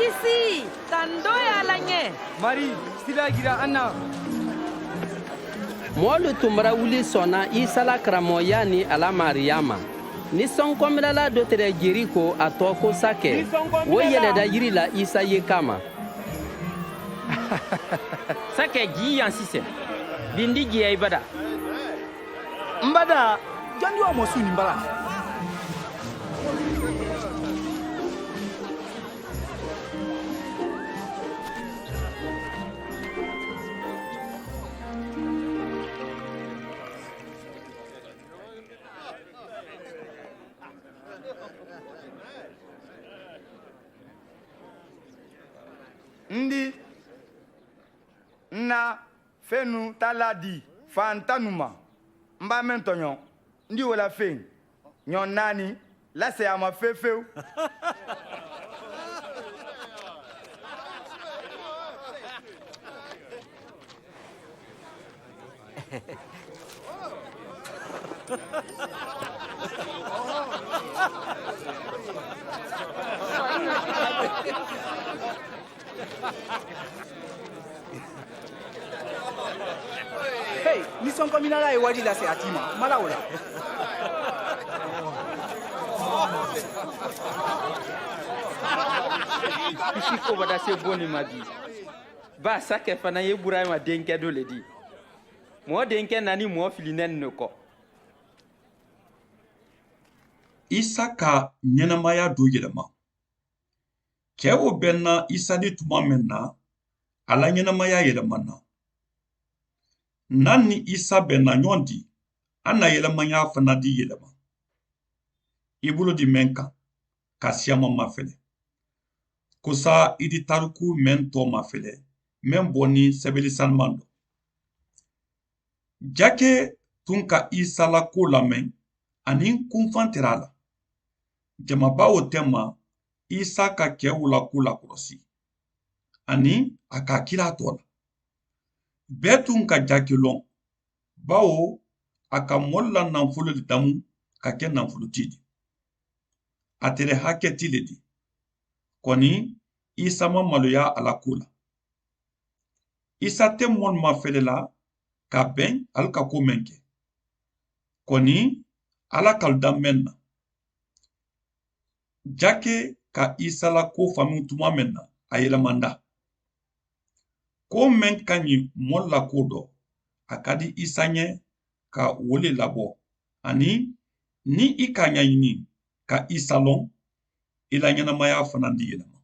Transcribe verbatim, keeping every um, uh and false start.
Sii, tandoo ye a la ŋɛ. Mari, sila jira an na. Moolu tunbara wuli sɔnna isa la karamɔgɔya ni a la maariya ma. Ni sɔnkɔmilala do tere jeriko a tɔɔ ko sakɛ, wo yɛlɛda yiri la isa ye kama. Sakɛ, jii yaŋ sisɛ. Bindi jiya i bada. N bada, jɔn di wa mɔ su ni n bala? N di, n na fenu tala di fanta numa. N ba men toño, n di wala fen ñon nani la se ama fefew. Hei, ni sɔnkɔminala ye wari lase a ti ma mala wo la. Kisi kobada se boni ma bi. Ba sakɛ fana ye burayima denkɛ do le di. Mɔɔ denkɛ nani mɔɔ filinɛni ne kɔ. Isa ka ɲɛnamaya do yɛlɛma. Kɛ wo bɛ na isa di tuma mɛn na, a la ɲɛnamaya yɛlɛmana. Nan ni isa bɛ na ɲɔn di, a na yɛlɛmaya fana di yɛlɛma. I bolo di mɛn kan ka siyama mafɛlɛ, kosa i di tariku mɛn tɔ mafɛlɛ mɛn bɔ ni sɛbɛli saniman dɔ. Jake tun ka isa la ko lamɛn, ani kunfan tɛra a la. Jamaba wo tɛma isa ka kɛ wula ko la kɔlɔsi, ani a ka kira tɔ la. Bɛɛ tun ka jake lɔn, bawo a ka mɔlu la nanfolo le damu ka kɛ nanfolo ti di. A tere hakɛ ti le di. Kɔni, isa ma maloya a la ko la. Isa te mɔlu ma fele la ka bɛn ali ka ko mɛn kɛ. Kɔni, ala kalu da mɛn na. Jake ka isa la ko faamu tuma mɛn na, a yɛlɛmanda. Ko mɛn ka ɲi mɔlu la ko dɔ, a ka di isa ɲɛ ka wo le labɔ. Ani, ni i ka ɲaɲini ka isa lɔn, i la ɲɛnamaya fana di yɛlɛma.